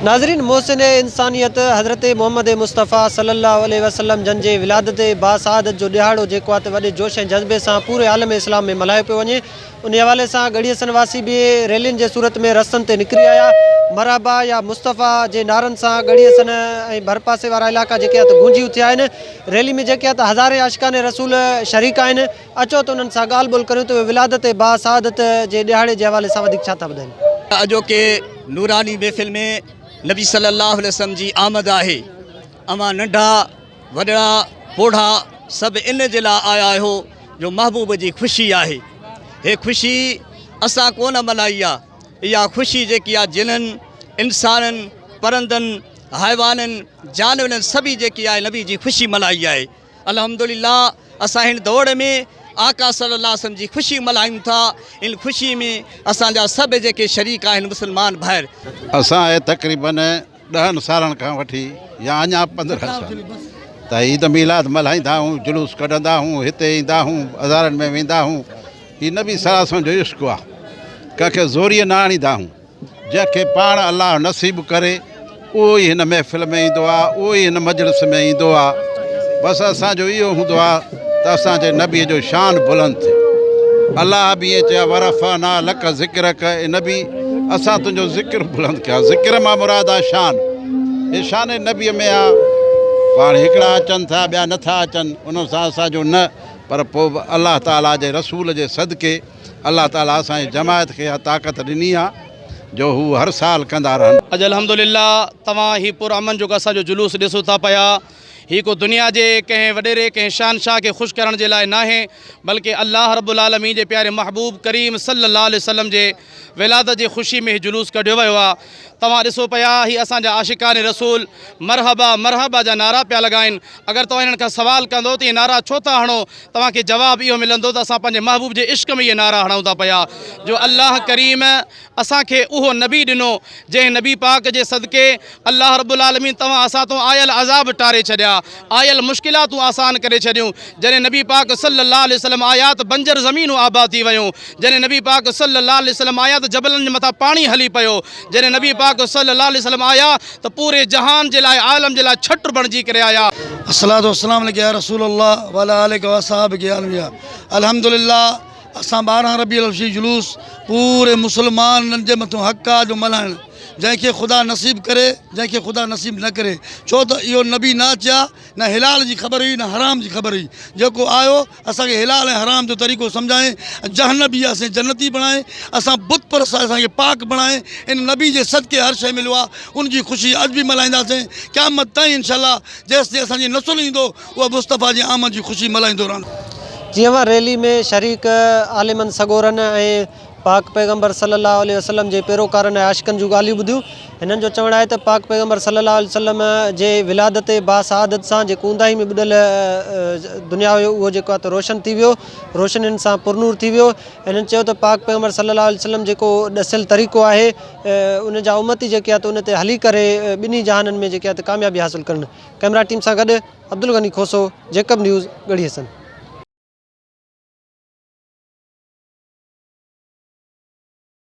ناظرين محسن انسانيت حضرت محمد مصطفيٰ صلي الله عليه وسلم جن جي ولادت باسعادت جو ڏهاڙو جيڪو آهي ته وڏي جوش ۽ جذبي سان پوري عالم اسلام ۾ ملهايو پيو وڃي انهي حوالي سان ڳڙهي حسن واسي به ريلين جي صورت ۾ رستن تي نڪري آيا مرحبا يا مصطفيٰ جي نعرن سان ڳڙهي حسن ۽ ڀرپاسي وارا علائقا جيڪي آهي ته گونجي اٿيا آهن ريلي ۾ جيڪي آهي ته هزارين عاشقان رسول شريڪ آهن اچو ته انهن سان ڳالهه ٻولهه ڪريون ته اهي ولادت باسعادت جي ڏهاڙي جي حوالي سان وڌيڪ ڇا ٿا ٻڌائين. اڄوڪي نوراني محفل ۾ نبي صلي الله عليه وسلم جي آمد آهي. اوهان ننڍا، وڏڙا، پوڙها سڀ ان جي لاء آيا آهيو جو محبوب جي خوشي آهي. هي خوشي اسان ڪونه ملهائي آ. اها خوشي جيڪي آ جنن، انسانن، پرندن، حيوانن، جانورن سڀني جيڪي آهي نبي جي خوشي ملهائي آهي. الحمدلله اسان هن دوڙ ۾ آقا صلي الله عليه وسلم جي خوشي ملهايون ٿا ان خوشي ۾ اسان جا سڀ جيڪي شريڪ آهن مسلمان ڀائر. اسان اهي تقريبن ڏهن سالن کان وٺي يا اڃا 15 سال ته عيد ميلاد ملهائيندا آهيون جلوس ڪڍندا آهيون هتي ايندا آهيون بازارن ۾ ويندا آهيون هي نبي صلي الله عليه وسلم جو عشق آهي ڪنهن کي زوريء نه آڻيندا آهيون جنهن کي پاڻ الله نصيب ڪري اهو ئي هن محفل ۾ ايندو آهي اهو ئي هن مجلس ۾ ايندو آهي بس اسان جو اهو هوندو آهي ته اسان جي نبي جو شان بلند ٿئي الله به ائين چيو ورفعنا لڪ ذڪرڪ اي نبي اسان تنهنجو ذڪر بلند ڪيو ذڪر مان مراد آهي شان هي شان نبي ۾ آهي پاڻ هڪڙا اچن ٿا ٻيا نٿا اچن ان سان اسان جو نه پر پوء به الله تعاليٰ جي رسول جي صدقي الله تعالي اسان جي جماعت کي اها طاقت ڏني آ جو هو هر سال ڪندا رهن. اڄ الحمدلله توهان هي پر امن جيڪو اسان جو جلوس ڏسو ٿا پيا هي ڪو دنيا جي ڪنهن وڏيري ڪنهن شهنشاهه کي خوش ڪرڻ جي لاء ناهي بلڪه الله رب العالمين جي پياري محبوب ڪريم صلي الله عليه وسلم جي ولادت جي خوشي ۾ هي جلوس ڪڍيو ويو آ توهان ڏسو پيا هي اسان جا عاشقان رسول مرحبا مرحبا جا نعرا پيا لڳائن اگر توهان انهن کان سوال ڪندو ته اهي نعرا ڇو ٿا هڻو توهان کي جواب اهو ملندو ته اسان پنهنجي محبوب جي عشق ۾ اهي نعرا هڻون ٿا پيا جو الله ڪريم اسان کي اهو نبي ڏنو جنهن نبي پاڪ جي صدقي الله رب العالمين توهان اسان تون آيل عذاب ٽاري ڇڏيا آيل مشڪلاتون آسان ڪري ڇڏيون جڏهن نبي پاڪ صلي الله عليه وسلم آيا ته بنجر زمينون آباد ٿي ويون جڏهن نبي پاڪ صلي الله عليه وسلم آيا ته جبلن جي مٿان پاڻي هلي پيو جڏهن نبي پاڪ صلي الله عليه وسلم آيا ته پوري جهان جي لاء عالم جي لاء ڇٽ بڻجي ڪري آيا. الصلوة والسلام عليک يا رسول الله وعلي آلک واصحابک يا انبياء الحمدلله اسان 12 ربيع الاول شريف جلوس پوري مسلمانن جي مٿون حق آ جو ملهائڻ جنهن کي خدا نصيب ڪري جنهن کي خدا نصيب نه ڪري ڇو ته اهو نبي نه اچيا نه حلال جي خبر هئي نه حرام جي خبر هئي جيڪو آيو اسان کي حلال ۽ حرام جو طريقو سمجهائين ۽ جهنبي اسين جنتي بڻائين اسان بت پرست اسان کي پاڪ بڻائين ان نبي جي صدقي هر شيء مليو آهي ان جي خوشي اڄ به ملهائينداسين قيامت تائين انشاء الله جيستائين اسان جي نسل ايندو اها مصطفيٰ جي آمد جي خوشي ملهائيندو رهندو. جيئن اوهان ريلي ۾ شريڪ عالمن سڳورن ۽ پاڪ پيغمبر صلي الله عليه وسلم جي پيروڪارن ۽ عاشقن جون ڳالهيون ٻڌيون. هنن جو چوڻ آهي ته پاڪ پيغمبر صلي الله عليه وسلم جي ولادت باسعادت سان جيڪو اونداهي ۾ ٻڏل دنيا هيو اهو جيڪو آهي ته روشن ٿي ويو، روشنين سان پرنور ٿي ويو. هنن چيو ته پاڪ پيغمبر صلي الله عليه وسلم جيڪو ڏسيل طريقو آهي ان جا امتي جيڪي آهي ته ان تي هلي ڪري ٻنهي جهانن ۾ جيڪي آهي ته ڪاميابي حاصل ڪن. ڪئميرا ٽيم سان گڏ عبدالغني کوسو، جيڪب نيوز، ڳڙهي حسن.